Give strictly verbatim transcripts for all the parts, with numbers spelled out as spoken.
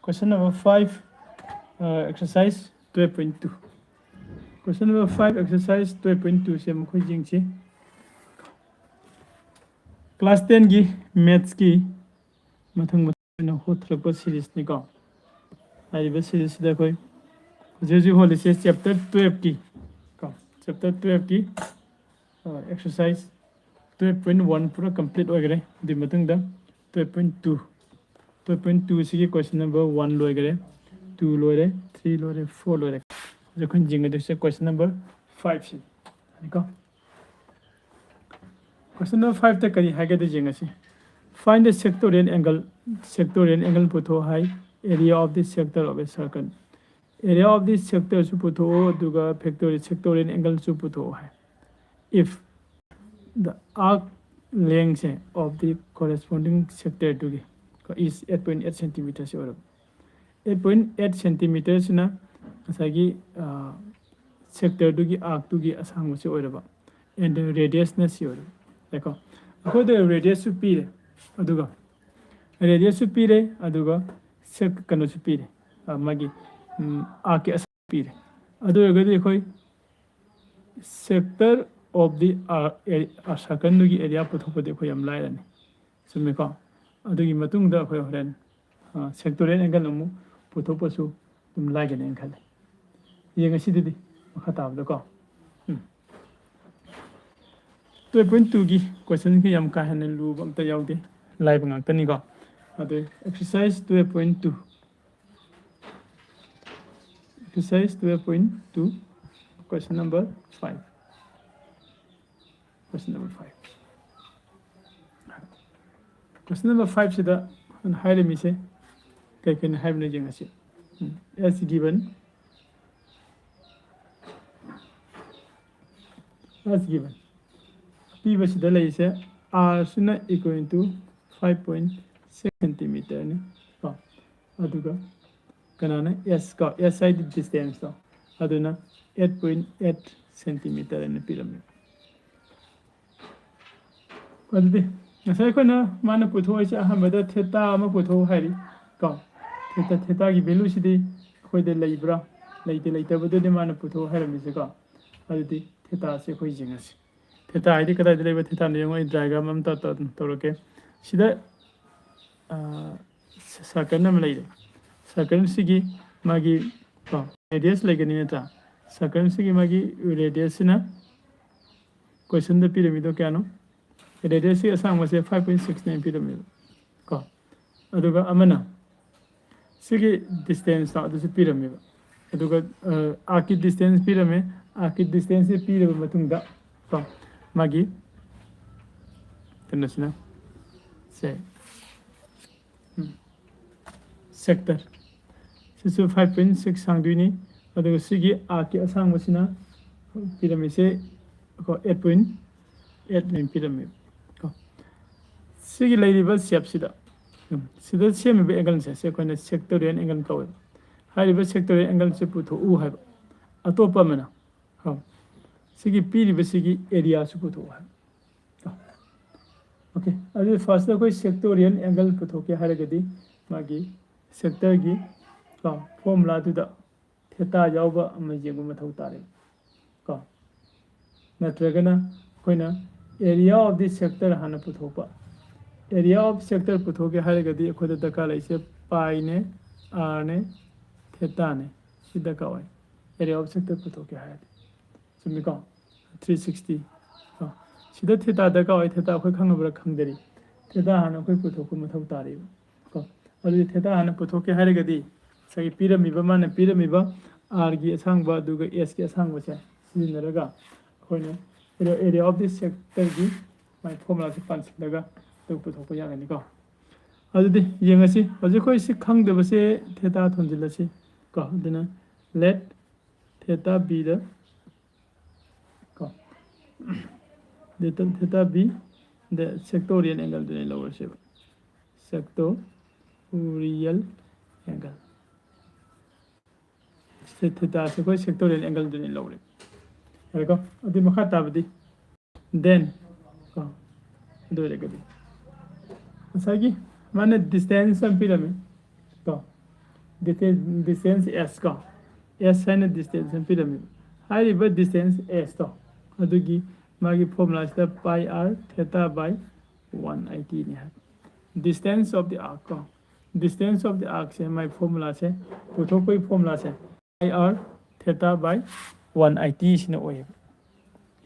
Question number five, uh, exercise twelve point two. Question number five, exercise twelve point two ꯁꯦ ꯃꯈꯣꯏ ꯌꯦꯡꯁꯤ꯫ Class ten ꯒꯤ maths ꯀꯤ ꯃꯊꯪ ꯃꯊꯪ ꯑꯣꯏꯅ ꯍꯣꯠꯊꯔꯛꯄ series ꯅꯤꯀꯣ꯫ ꯍꯥꯏꯔꯤꯕ series ꯁꯤꯗ ꯑꯩꯈꯣꯏ ꯍꯧꯖꯤꯛ ꯍꯧꯖꯤꯛ ꯍꯣꯠꯂꯤꯁꯦ chapter twelve ꯀꯤ ꯀꯣ, chapter twelve ꯀꯤ exercise twelve point one ꯄꯨꯔꯥ complete ꯑꯣꯏꯈ꯭ꯔꯦ꯫ ꯑꯗꯨꯒꯤ ꯃꯇꯨꯡꯗ twelve point two, twelve point two ꯁꯤꯒꯤ question number one ꯂꯣꯏꯈ꯭ꯔꯦ, two ꯂꯣꯏꯔꯦ, three ꯂꯣꯏꯔꯦ, four ꯂꯣꯏꯔꯦ꯫ ꯍꯧꯖꯤꯛ ꯑꯩꯈꯣꯏꯅ ꯌꯦꯡꯒꯗꯣꯏꯁꯦ question number five ꯁꯤꯅꯤꯀꯣ꯫ Question number five ꯇ ꯀꯔꯤ ꯍꯥꯏꯒꯦꯗ ꯌꯦꯡꯉꯁꯤ꯫ Find the sectorial angle, sectorial angle ꯄꯨꯊꯣꯛꯑꯣ high, area of the sector of a circle꯫ Area of the sector ꯁꯨ ꯄꯨꯊꯣꯛꯑꯣ, ꯑꯗꯨꯒ factorial, sectorial angle ꯁꯨ ꯄꯨꯊꯣꯛꯑꯣ ꯍꯥꯏ꯫ If the arc length say of the corresponding sector ꯗꯨꯒꯤ is eight point eight centimeter ꯁꯤ ꯑꯣꯏꯔꯕ, eight point eight centimeter ꯁꯤꯅ ꯉꯁꯥꯏꯒꯤ sector ꯗꯨꯒꯤ arc ꯇꯨꯒꯤ ꯑꯁꯥꯡꯕꯁꯤ ꯑꯣꯏꯔꯕ, and radius ꯅ ꯁꯤ ꯑꯣꯏꯔꯕ꯫ ꯌꯥꯏꯀꯣ? ꯑꯩꯈꯣꯏꯗ radius ꯁꯨ ꯄꯤꯔꯦ, ꯑꯗꯨꯒ radius ꯁꯨ ꯄꯤꯔꯦ, ꯑꯗꯨꯒ sec ꯀꯩꯅꯣꯁꯨ ꯄꯤꯔꯦ, ꯑ, ꯃꯥꯒꯤ arc ꯀꯤ ꯑꯁꯥꯡꯕ ꯄꯤꯔꯦ꯫ ꯑꯗꯨ ꯑꯣꯏꯔꯒꯗꯤ ꯑꯩꯈꯣꯏ sector of the circle ꯗꯨꯒꯤ area ꯄꯨꯊꯣꯛꯄꯗꯤ ꯑꯩꯈꯣꯏ ꯌꯥꯝ ꯂꯥꯏꯔꯅꯤ꯫ ꯆꯨꯝꯃꯦꯀꯣ? ꯑꯗꯨꯒꯤ ꯃꯇꯨꯡꯗ ꯑꯩꯈꯣꯏ ꯍꯣꯔꯦꯟ sectorial angle ꯑꯃꯨꯛ ꯄꯨꯊꯣꯛꯄꯁꯨ ꯑꯗꯨꯝ ꯂꯥꯏꯒꯅꯤ ꯍꯥꯏꯅ ꯈꯜꯂꯤ꯫ ꯌꯦꯡꯉꯁꯤ ꯑꯗꯨꯗꯤ ꯃꯈꯥ ꯇꯥꯕꯗꯀꯣ꯫ ꯎꯝ꯫ Twelve point two ꯒꯤ question ꯒ ꯌꯥꯝ ꯀꯥ ꯍꯦꯟꯅ ꯂꯨꯕ ꯑꯝꯇ ꯌꯥꯎꯗꯦ, ꯂꯥꯏꯕ ꯉꯥꯛꯇꯅꯤꯀꯣ꯫ ꯑꯗꯨ exercise twelve point two, exercise twelve point two, question number five, question number five꯫ Question number five ꯁꯤꯗ ꯍꯥꯏꯔꯝꯃꯤꯁꯦ ꯀꯩ ꯀꯩꯅꯣ ꯍꯥꯏꯕꯅꯣ ꯌꯦꯡꯉꯁꯤ꯫ ꯎꯝ, as given, as given, ꯑꯄꯤꯕꯁꯤꯗ ꯂꯩꯔꯤꯁꯦ r ꯁꯤꯅ equal to five point six centimeter ꯅꯤ ꯀꯣ, ꯑꯗꯨꯒ ꯀꯩꯅꯣꯅ s ꯀꯣ, s ꯍꯥꯏꯗꯤ distance ꯇꯣ, ꯑꯗꯨꯅ eight point eight centimeter ꯍꯥꯏꯅ ꯄꯤꯔꯝꯃꯦ꯫ ꯑꯗꯨꯗꯤ ꯉꯁꯥꯏ ꯑꯩꯈꯣꯏꯅ ꯃꯥꯅ ꯄꯨꯊꯣꯛꯏꯁꯦ ꯑꯍꯥꯟꯕꯗ theta ꯑꯃ ꯄꯨꯊꯣꯛꯎ ꯍꯥꯏꯔꯤ ꯀꯣ, ꯊꯦꯇꯥ ꯊꯦꯇꯥꯒꯤ ꯚꯦꯂꯨꯁꯤꯗꯤ ꯑꯩꯈꯣꯏꯗ ꯂꯩꯕ꯭ꯔꯥ? ꯂꯩꯇꯦ꯫ ꯂꯩꯇꯕꯗꯨꯗꯤ ꯃꯥꯅ ꯄꯨꯊꯣꯛ ꯍꯥꯏꯔꯝꯃꯤꯁꯦꯀꯣ꯫ ꯑꯗꯨꯗꯤ ꯊꯦꯇꯥꯁꯦ ꯑꯩꯈꯣꯏ ꯌꯦꯡꯉꯁꯤ꯫ ꯊꯦꯇꯥ ꯍꯥꯏꯗꯤ ꯀꯗꯥꯏꯗ ꯂꯩꯕ ꯊꯦꯇꯥꯅꯣ ꯌꯦꯡꯉꯣ꯫ ꯑꯩ ꯗꯥꯏꯒ꯭ꯔꯥꯝ ꯑꯃ ꯇꯧꯔꯛꯀꯦ꯫ ꯁꯤꯗ ꯁꯔꯀꯜ ꯑꯃ ꯂꯩꯔꯦ꯫ ꯁꯔꯀꯜꯁꯤꯒꯤ ꯃꯥꯒꯤ ꯔꯦꯗꯤꯌꯁ ꯂꯩꯒꯅꯤ ꯅꯠꯇ꯭ꯔꯥ? ꯁꯔꯀꯜꯁꯤꯒꯤ ꯃꯥꯒꯤ ꯔꯦꯗꯤꯌꯁꯁꯤꯅ ꯀꯣꯏꯁꯟꯗ ꯄꯤꯔꯝꯃꯤꯗꯣ ꯀꯌꯥꯅꯣ? ꯔꯦꯗꯤꯌꯁꯁꯤ ꯑꯁꯥꯡꯕꯁꯦ ꯐꯥꯏꯚ ꯄꯣꯏꯟ ꯁꯤꯛꯁ ꯅꯥꯏꯟ ꯄꯤꯔꯝꯃꯦꯕ ꯀꯣ꯫ ꯑꯗꯨꯒ ꯑꯃꯅ ꯁꯤꯒꯤ ꯗꯤꯁꯇꯦꯟꯁꯇꯣ ꯑꯗꯨꯁꯨ ꯄꯤꯔꯝꯃꯦꯕ꯫ ꯑꯗꯨꯒ ꯑꯥꯔꯛꯀꯤ ꯗꯤꯁꯇꯦꯟꯁ ꯄꯤꯔꯝꯃꯦ꯫ ꯑꯥꯔꯛꯀꯤ ꯗꯤꯁꯇꯦꯟꯁꯁꯦ ꯄꯤꯔꯕ ꯃꯇꯨꯡꯗ ꯀꯣ, ꯃꯥꯒꯤ ꯀꯩꯅꯣꯁꯤꯅ ꯁꯦ ꯁꯦꯛꯇꯔ ꯁꯤꯁꯨ ꯐꯥꯏꯚ ꯄꯣꯏꯟ ꯁꯤꯛꯁ ꯁꯥꯡꯗꯣꯏꯅꯤ꯫ ꯑꯗꯨꯒ ꯁꯤꯒꯤ ꯑꯥꯔꯛꯀꯤ ꯑꯁꯥꯡꯕꯁꯤꯅ ꯄꯤꯔꯝꯃꯤꯁꯦ ꯀꯣ ꯑꯩꯠ ꯄꯣꯏꯟ ꯑꯩꯠ ꯅꯥꯏꯟ ꯄꯤꯔꯝꯃꯦꯕ ꯀꯣ꯫ ꯁꯤꯒꯤ ꯂꯩꯔꯤꯕ ꯁꯦꯞꯁꯤꯗ ꯁꯤꯗ ꯁꯦꯝꯃꯤꯕ ꯑꯦꯡꯒꯜꯁꯦ ꯁꯤ ꯑꯩꯈꯣꯏꯅ ꯁꯦꯛꯇꯣꯔꯤꯌꯦꯜ ꯑꯦꯡꯒꯜ ꯀꯧꯋꯦꯕ꯫ ꯍꯥꯏꯔꯤꯕ ꯁꯦꯛꯇꯣꯔꯤꯌꯦꯜ ꯑꯦꯡꯒꯜꯁꯦ ꯄꯨꯊꯣꯛꯎ ꯍꯥꯏꯕ꯫ ꯑꯇꯣꯞꯄ ꯑꯃꯅ ꯀꯣ ꯁꯤꯒꯤ ꯄꯤꯔꯤꯕꯁꯤꯒꯤ ꯑꯦꯔꯤꯌꯥꯁꯨ ꯄꯨꯊꯣꯛꯎ ꯍꯥꯏꯕ꯫ ꯑꯣꯀꯦ, ꯑꯗꯨꯗꯤ ꯐꯥꯔꯁꯇ ꯑꯩꯈꯣꯏ ꯁꯦꯛꯇꯣꯔꯤꯌꯦꯜ ꯑꯦꯡꯒꯜ ꯄꯨꯊꯣꯛꯀꯦ ꯍꯥꯏꯔꯒꯗꯤ ꯃꯥꯒꯤ ꯁꯦꯛꯇꯔꯒꯤ ꯀꯣ ꯐꯣꯔꯃꯨꯂꯥꯗꯨꯗ ꯊꯦꯇꯥ ꯌꯥꯎꯕ ꯑꯃ ꯌꯦꯡꯕ ꯃꯊꯧ ꯇꯥꯔꯦ ꯀꯣ꯫ ꯅꯠꯇ꯭ꯔꯒꯅ ꯑꯩꯈꯣꯏꯅ ꯑꯦꯔꯤꯌꯥ ꯑꯣꯐ ꯗꯤ ꯁꯦꯛꯇꯔ ꯍꯥꯟꯅ ꯄꯨꯊꯣꯛꯄ꯫ ꯑꯦꯔꯤꯌꯥ ꯑꯣꯐ ꯁꯦꯛꯇꯔ ꯄꯨꯊꯣꯛꯀꯦ ꯍꯥꯏꯔꯒꯗꯤ ꯑꯩꯈꯣꯏꯗ ꯗꯔꯀꯥꯔ ꯂꯩꯔꯤꯁꯦ ꯄꯥꯏꯅꯦ, ꯑꯥꯔꯅꯦ, ꯊꯦꯇꯥꯅꯦ꯫ ꯁꯤ ꯗꯔꯀꯥꯔ ꯑꯣꯏ ꯑꯦꯔꯤꯌꯥ ꯑꯣꯐ ꯁꯦꯛꯇꯔ ꯄꯨꯊꯣꯛꯀꯦ ꯍꯥꯏꯔꯗꯤ꯫ ꯆꯨꯝꯃꯤꯀꯣ? ꯊ꯭ꯔꯤ ꯁꯤꯛꯁꯇꯤ ꯀꯣ꯫ ꯁꯤꯗ ꯊꯦꯇꯥ ꯗꯔꯀꯥꯔ ꯑꯣꯏ꯫ ꯊꯦꯇꯥ ꯑꯩꯈꯣꯏ ꯈꯪꯉꯕ꯭ꯔꯥ ꯈꯪꯗꯔꯤ꯫ ꯊꯦꯇꯥ ꯍꯥꯟꯅ ꯑꯩꯈꯣꯏ ꯄꯨꯊꯣꯛꯄ ꯃꯊꯧ ꯇꯥꯔꯤꯕ ꯀꯣ꯫ ꯑꯗꯨꯗꯤ ꯊꯦꯇꯥ ꯍꯥꯟꯅ ꯄꯨꯊꯣꯛꯀꯦ ꯍꯥꯏꯔꯒꯗꯤ ꯉꯁꯥꯏꯒꯤ ꯄꯤꯔꯝꯃꯤꯕ, ꯃꯥꯅ ꯄꯤꯔꯝꯃꯤꯕ ꯑꯥꯔꯒꯤ ꯑꯁꯥꯡꯕ ꯑꯗꯨꯒ ꯑꯦꯁꯀꯤ ꯑꯁꯥꯡꯕꯁꯦ ꯁꯤꯖꯤꯟꯅꯔꯒ ꯑꯩꯈꯣꯏꯅ ꯑꯦꯔꯤꯌꯥ ꯑꯣꯐ ꯗꯤꯁ ꯁꯦꯛꯇꯔꯒꯤ ꯃꯥꯏ ꯐꯣꯔꯃꯨꯂꯥꯁꯦ ꯄꯥꯟꯁꯤꯜꯂꯒ ꯑꯗꯨ ꯄꯨꯊꯣꯛꯄ ꯌꯥꯒꯅꯤꯀꯣ꯫ ꯑꯗꯨꯗꯤ ꯌꯦꯡꯉꯁꯤ꯫ ꯍꯧꯖꯤꯛ ꯑꯩꯈꯣꯏ ꯁꯤ ꯈꯪꯗꯕꯁꯦ ꯊꯦꯇꯥ ꯊꯣꯟꯖꯤꯜꯂꯁꯤ ꯀꯣ꯫ ꯑꯗꯨꯅ let theta be the ꯀꯣ, theta, theta be the sectorial angle ꯗꯨꯅꯦ ꯂꯧꯔꯁꯦꯕ꯫ Sectorial angle꯫ ꯁꯤ ꯊꯦꯇꯥꯁꯦ ꯑꯩꯈꯣꯏ sectorial angle ꯗꯨꯅꯦ ꯂꯧꯔꯦ꯫ ꯌꯥꯔꯦꯀꯣ? ꯑꯗꯨꯏ ꯃꯈꯥ ꯇꯥꯕꯗꯤ then ꯀꯣ, ꯑꯗꯨ ꯑꯣꯏꯔꯒꯗꯤ ꯉꯁꯥꯏꯒꯤ ꯃꯥꯅ distance ꯑꯃ ꯄꯤꯔꯝꯃꯤ ꯀꯣ, distance, distance S ꯀꯣ, S ꯍꯥꯏꯅ distance ꯑꯃ ꯄꯤꯔꯝꯃꯦꯕ꯫ ꯍꯥꯏꯔꯤꯕ distance S ꯇꯣ ꯑꯗꯨꯒꯤ ꯃꯥꯒꯤ formula ꯁꯤꯗ pi r theta by one eighty ꯅꯤ ꯍꯥꯏ꯫ Distance of the arc ꯀꯣ, distance of the arc say my formula ꯁꯦ, ꯄꯨꯊꯣꯛꯄꯒꯤ formula say pi r theta by one eighty ꯁꯤꯅ ꯑꯣꯏꯌꯦꯕ꯫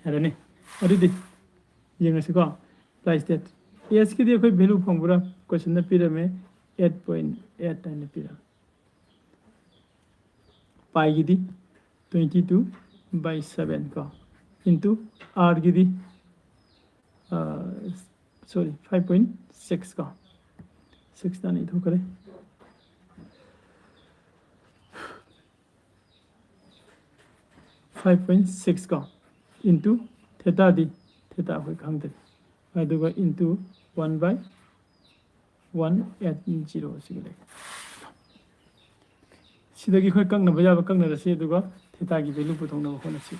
ꯌꯥꯔꯅꯤ꯫ ꯑꯗꯨꯗꯤ ꯌꯦꯡꯉꯁꯤꯀꯣ꯫ Apply state S ꯀꯤꯗꯤ ꯑꯩꯈꯣꯏ value ꯐꯪꯕ꯭ꯔꯥ? Question ꯗ ꯄꯤꯔꯝꯃꯦ, eight point eight ꯍꯥꯏꯅ ꯄꯤꯔꯝꯃꯦ꯫ Pi ꯒꯤꯗꯤ twenty two by seven ꯀꯣ, into R ꯒꯤꯗꯤ, sorry, five point six ꯀꯣ, six ꯇꯥꯅ ꯏꯊꯣꯛꯈ꯭ꯔꯦ꯫ Five point six ꯀꯣ, into theta ꯗꯤ, theta ꯑꯩꯈꯣꯏ ꯈꯪꯗ꯭ꯔꯦ, ꯑꯗꯨꯒ into one by one eight zero ꯁꯤꯒ ꯂꯩ꯫ ꯁꯤꯗꯒꯤ ꯑꯩꯈꯣꯏ ꯀꯛꯅꯕ ꯌꯥꯕ ꯀꯛꯅꯔꯁꯤ, ꯑꯗꯨꯒ theta ꯒꯤ value ꯄꯨꯊꯣꯛꯅꯕ ꯍꯣꯠꯅꯁꯤ꯫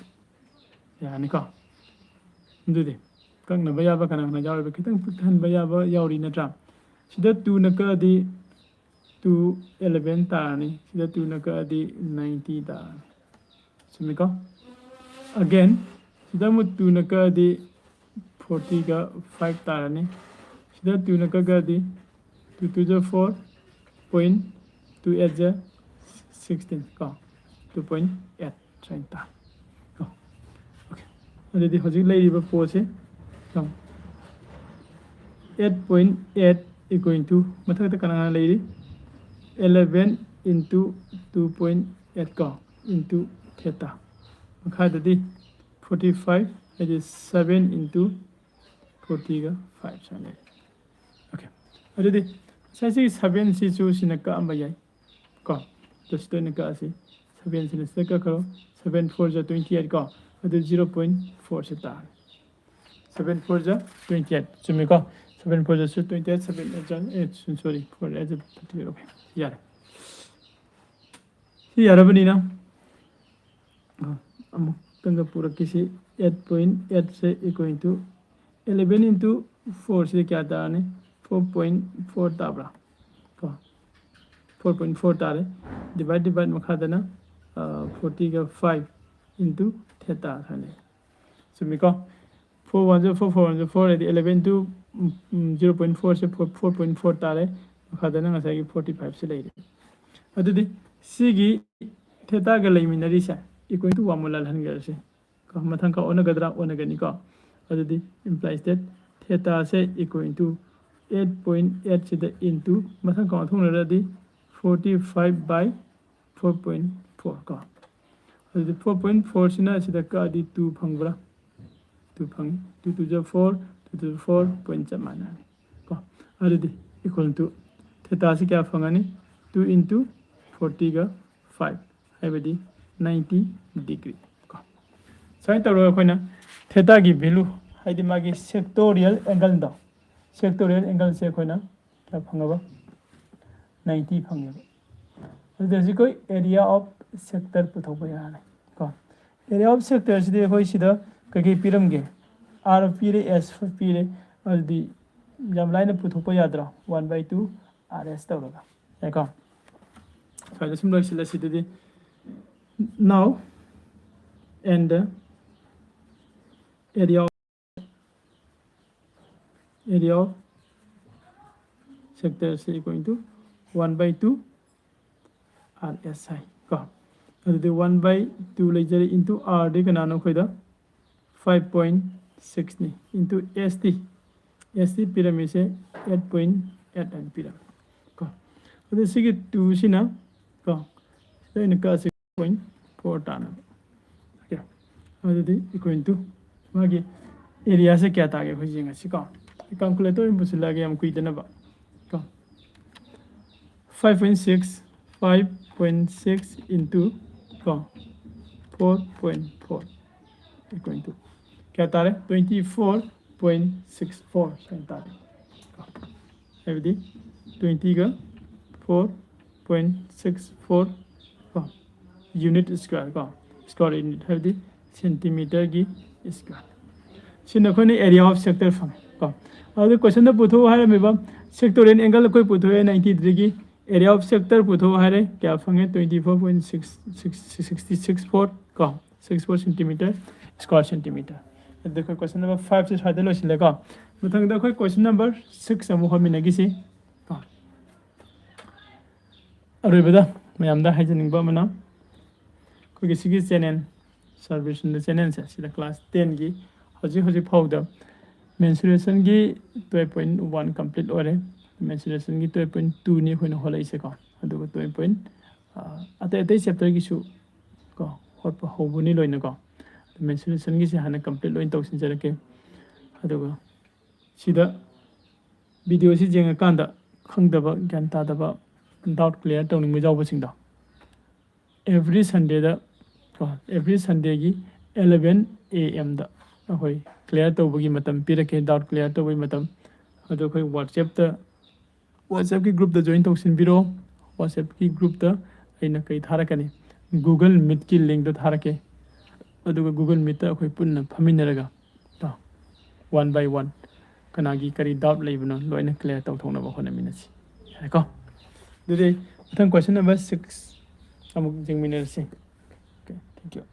ꯌꯥꯅꯤꯀꯣ? ꯑꯗꯨꯗꯤ ꯀꯛꯅꯕ ꯌꯥꯕ ꯀꯅꯥ ꯀꯅꯥ ꯌꯥꯎꯔꯤꯕ? ꯈꯤꯇꯪ ꯄꯤꯛꯊꯍꯟꯕ ꯌꯥꯕ ꯌꯥꯎꯔꯤ ꯅꯠꯇ꯭ꯔꯥ? ꯁꯤꯗ two ꯅ ꯀꯛꯑꯗꯤ two eleven ꯇꯥꯔꯅꯤ, ꯁꯤꯗ two ꯅ ꯀꯛꯑꯗꯤ ninety ꯇꯥꯔꯅꯤ꯫ ꯆꯨꯝꯃꯤꯀꯣ? Again, ꯁꯤꯗ ꯑꯃꯨꯛ two ꯅ ꯀꯛꯑꯗꯤ forty ꯒ five ꯇꯥꯔꯅꯤ꯫ ꯁꯤꯗ two ꯅ ꯀꯛꯑꯗꯤ two two ꯖ four, point two eight ꯖ sixteen ꯀꯣ, two point eight ꯁꯨꯃꯥꯏꯅ ꯇꯥꯔꯦ ꯀꯣ꯫ Okay, ꯑꯗꯨꯗꯤ ꯍꯧꯖꯤꯛ ꯂꯩꯔꯤꯕ ꯄꯣꯠꯁꯦ eight point eight equal to ꯃꯊꯛꯇ ꯀꯅꯥ ꯀꯅꯥ ꯂꯩꯔꯤ? Eleven into two point eight ꯀꯣ, into theta꯫ ꯃꯈꯥꯗꯗꯤ forty five ꯍꯥꯏꯗꯤ seven into forty ꯒ five ꯁꯨꯃꯥꯏꯅ ꯂꯩꯔꯦ꯫ Okay, ꯑꯗꯨꯗꯤ ꯉꯁꯥꯏ ꯁꯤꯒꯤ seven ꯁꯤꯁꯨ ꯁꯤꯅ ꯀꯛꯑꯝꯕ ꯌꯥꯏ ꯀꯣ, ꯑꯗꯨ ꯁꯤꯗ ꯑꯣꯏꯅ ꯀꯛꯑꯁꯤ꯫ Seven ꯁꯤꯅ ꯁꯤꯗ ꯀꯛꯈ꯭ꯔꯣ꯫ Seven four ꯖ twenty eight ꯀꯣ, ꯑꯗꯨ zero point four ꯁꯤ ꯇꯥꯔꯦ꯫ Seven four ꯖ twenty eight, ꯆꯨꯝꯃꯤꯀꯣ? Seven four ꯖ ꯁꯨ twenty eight, seven eight ꯖ, ꯑꯦ, sorry, four eight ꯖ thirty eight, okay, ꯌꯥꯔꯦ꯫ ꯁꯤ ꯌꯥꯔꯕꯅꯤꯅ, ꯑ, ꯑꯃꯨꯛꯇꯪꯒ ꯄꯨꯔꯛꯈꯤꯁꯤ꯫ Eight point eight say equal to eleven into four ꯁꯤꯗ ꯀꯌꯥ ꯇꯥꯔꯅꯤ? Four point four ꯇꯥꯕ꯭ꯔꯥ? ꯀꯣ, four point four ꯇꯥꯔꯦ꯫ Divide divide ꯃꯈꯥꯗꯅ forty ꯒ five into theta ꯍꯥꯏꯅ ꯂꯩ꯫ ꯆꯨꯝꯃꯤꯀꯣ? Four one zero four, four one zero four ꯍꯥꯏꯗꯤ eleven into zero point four ꯁꯦ four point four ꯇꯥꯔꯦ꯫ ꯃꯈꯥꯗꯅ ꯉꯁꯥꯏꯒꯤ forty five ꯁꯦ ꯂꯩꯔꯦ꯫ ꯑꯗꯨꯗꯤ ꯁꯤꯒꯤ theta ꯒ ꯂꯩꯃꯤꯟꯅꯔꯤꯁꯦ equal to one ꯃꯨꯛ ꯂꯥꯜꯍꯟꯈ꯭ꯔꯁꯤ꯫ ꯀꯣ, ꯃꯊꯪ ꯈꯔ ꯑꯣꯟꯅꯒꯗ꯭ꯔꯥ? ꯑꯣꯟꯅꯒꯅꯤꯀꯣ꯫ ꯑꯗꯨꯗꯤ implies that theta say equal to eight point eight ꯁꯤꯗ into ꯃꯊꯪ ꯈꯔ ꯑꯣꯟꯊꯣꯛꯅꯔꯗꯤ forty five by four point four ꯀꯣ꯫ ꯑꯗꯨꯗꯤ four point four ꯁꯤꯅ ꯁꯤꯗ ꯀꯛꯑꯗꯤ two ꯐꯪꯕ꯭ꯔꯥ? Two ꯐꯪꯉꯤ꯫ Two two ꯖ four, two two four point ꯆꯞ ꯃꯥꯟꯅꯔꯅꯤ ꯀꯣ꯫ ꯑꯗꯨꯗꯤ equal to theta ꯁꯤ ꯀꯌꯥ ꯐꯪꯉꯅꯤ? Two into forty ꯒ five ꯍꯥꯏꯕꯗꯤ ninety degree ꯀꯣ꯫ ꯁꯨꯃꯥꯏꯅ ꯇꯧꯔꯒ ꯑꯩꯈꯣꯏꯅ theta ꯒꯤ value ꯍꯥꯏꯗꯤ ꯃꯥꯒꯤ sectorial angle ꯗꯣ, sectorial angle ꯁꯦ ꯑꯩꯈꯣꯏꯅ ꯀꯌꯥ ꯐꯪꯉꯕ? Ninety ꯐꯪꯉꯦꯕ꯫ ꯑꯗꯨꯗ ꯍꯧꯖꯤꯛ ꯑꯩꯈꯣꯏ area of sector ꯄꯨꯊꯣꯛꯄ ꯌꯥꯔꯅꯤ ꯀꯣ꯫ Area of sector ꯁꯤꯗꯤ ꯑꯩꯈꯣꯏ ꯁꯤꯗ ꯀꯩꯀꯩ ꯄꯤꯔꯝꯒꯦ? R ꯄꯤꯔꯦ, S ꯄꯤꯔꯦ꯫ ꯑꯗꯨꯗꯤ ꯌꯥꯝ ꯂꯥꯏꯅ ꯄꯨꯊꯣꯛꯄ ꯌꯥꯗ꯭ꯔꯣ? One by two R S ꯇꯧꯔꯒ꯫ ꯌꯥꯏꯀꯣ? ꯁ꯭ꯋꯥꯏꯗ ꯁꯨꯝ ꯂꯣꯏꯁꯤꯜꯂꯁꯤ ꯑꯗꯨꯗꯤ꯫ Now and the area of, area of sector is equal to one by two R S I ꯀꯣ꯫ ꯑꯗꯨꯗꯤ one by two ꯂꯩꯖꯔꯦ into R ꯗꯤ ꯀꯅꯥꯅꯣ ꯑꯩꯈꯣꯏꯗ? Five point six ꯅꯤ into S ꯗꯤ, S ꯗꯤ ꯄꯤꯔꯝꯃꯤꯁꯦ eight point eight ꯍꯥꯏꯅ ꯄꯤꯔꯝꯃꯤ ꯀꯣ꯫ ꯑꯗꯨ ꯁꯤꯒꯤ two ꯁꯤꯅ ꯀꯣ, ꯁꯤꯗ ꯑꯩꯅ ꯀꯛꯑꯁꯤ point four ꯇꯥꯅꯕ꯫ Okay, ꯑꯗꯨꯗꯤ equal to ꯃꯥꯒꯤ area ꯁꯦ ꯀꯌꯥ ꯇꯥꯒꯦ ꯑꯩꯈꯣꯏ ꯌꯦꯡꯉꯁꯤ ꯀꯣ꯫ Calculator ꯑꯣꯏꯅ ꯄꯨꯁꯤꯜꯂꯛꯑꯒꯦ, ꯌꯥꯝ ꯀꯨꯏꯗꯅꯕ ꯀꯣ꯫ Five point six, five point six into ꯀꯣ four point four equal to ꯀꯌꯥ ꯇꯥꯔꯦ? Twenty four point six four ꯁꯨꯃꯥꯏꯅ ꯇꯥꯔꯦ ꯀꯣ꯫ ꯍꯥꯏꯕꯗꯤ twenty ꯒ four point six four ꯀꯣ, unit square ꯀꯣ, square unit ꯍꯥꯏꯕꯗꯤ centimeter ꯒꯤ square꯫ ꯁꯤꯅ ꯑꯩꯈꯣꯏꯅ area of sector ꯐꯪꯉꯦ ꯀꯣ꯫ ꯑꯗꯨ question ꯗ ꯄꯨꯊꯣꯛꯎ ꯍꯥꯏꯔꯝꯃꯤꯕ sectorial angle ꯑꯩꯈꯣꯏ ꯄꯨꯊꯣꯛꯑꯦ ninety degree ꯒꯤ, Area of sector ꯄꯨꯊꯣꯛꯑꯣ ꯍꯥꯏꯔꯦ, ꯀꯌꯥ ꯐꯪꯉꯦ? Twenty four point six six sixty six four ꯀꯣ, six four centimeter, square centimeter꯫ ꯑꯗꯨꯗ ꯑꯩꯈꯣꯏ question number five ꯁꯦ ꯁ꯭ꯋꯥꯏꯗ ꯂꯣꯏꯁꯤꯜꯂꯦꯀꯣ꯫ ꯃꯊꯪꯗ ꯑꯩꯈꯣꯏ question number six ꯑꯃꯨꯛ ꯍꯣꯠꯃꯤꯟꯅꯈꯤꯁꯤ ꯀꯣ꯫ ꯑꯔꯣꯏꯕꯗ ꯃꯌꯥꯝꯗ ꯍꯥꯏꯖꯅꯤꯡꯕ ꯑꯃꯅ, ꯑꯩꯈꯣꯏꯒꯤ ꯁꯤꯒꯤ channel, ꯁꯔꯕꯤꯁꯟꯗ channelꯁꯦ, ꯁꯤꯗ class tenꯒꯤ ꯍꯧꯖꯤꯛ ꯍꯧꯖꯤꯛ ꯐꯥꯎꯗ mensuration ꯒꯤ twelve point one complete ꯑꯣꯏꯔꯦ꯫ Mensuration ꯒꯤ twelve point two ꯅꯤ ꯑꯩꯈꯣꯏꯅ ꯍꯣꯠꯂꯛꯏꯁꯦꯀꯣ꯫ ꯑꯗꯨꯒ twelve point, ꯑꯇꯩ ꯑꯇꯩ chapter ꯒꯤꯁꯨ ꯀꯣ, ꯍꯣꯠꯄ ꯍꯧꯕꯅꯤ ꯂꯣꯏꯅꯀꯣ꯫ Mensuration ꯒꯤꯁꯦ ꯍꯥꯟꯅ complete ꯂꯣꯏꯅ ꯇꯧꯁꯤꯟꯖꯔꯛꯀꯦ꯫ ꯑꯗꯨꯒ ꯁꯤꯗ video ꯁꯤ ꯌꯦꯡꯉꯀꯥꯟꯗ ꯈꯪꯗꯕ, ꯒ꯭ꯌꯥꯟ ꯇꯥꯗꯕ, doubt clear ꯇꯧꯅꯤꯡꯕ ꯌꯥꯎꯕꯁꯤꯡꯗꯣ, every Sunday ꯗ ꯀꯣ, every Sunday ꯒꯤ eleven A M ꯗ ꯑꯩꯈꯣꯏ clear ꯇꯧꯕꯒꯤ ꯃꯇꯝ ꯄꯤꯔꯛꯀꯦ, doubt clear ꯇꯧꯕꯒꯤ ꯃꯇꯝ꯫ ꯑꯗꯣ ꯑꯩꯈꯣꯏ WhatsApp ꯇ, WhatsApp ꯀꯤ group ꯇ join ꯇꯧꯁꯤꯟꯕꯤꯔꯣ꯫ WhatsApp ꯀꯤ group ꯇ ꯑꯩꯅ ꯀꯩ ꯊꯥꯔꯛꯀꯅꯤ? Google Meet ꯀꯤ link ꯇꯣ ꯊꯥꯔꯛꯀꯦ꯫ ꯑꯗꯨꯒ Google Meet ꯇ ꯑꯩꯈꯣꯏ ꯄꯨꯟꯅ ꯐꯝꯃꯤꯟꯅꯔꯒ ꯀꯣ, one by one ꯀꯅꯥꯒꯤ ꯀꯔꯤ doubt ꯂꯩꯕꯅꯣ ꯂꯣꯏꯅ clear ꯇꯧꯊꯣꯛꯅꯕ ꯍꯣꯠꯅꯃꯤꯟꯅꯁꯤ꯫ ꯌꯥꯔꯦꯀꯣ? ꯑꯗꯨꯗꯤ ꯃꯊꯪ question number six ꯑꯃꯨꯛ ꯌꯦꯡꯃꯤꯟꯅꯔꯁꯤ꯫ Okay, thank you꯫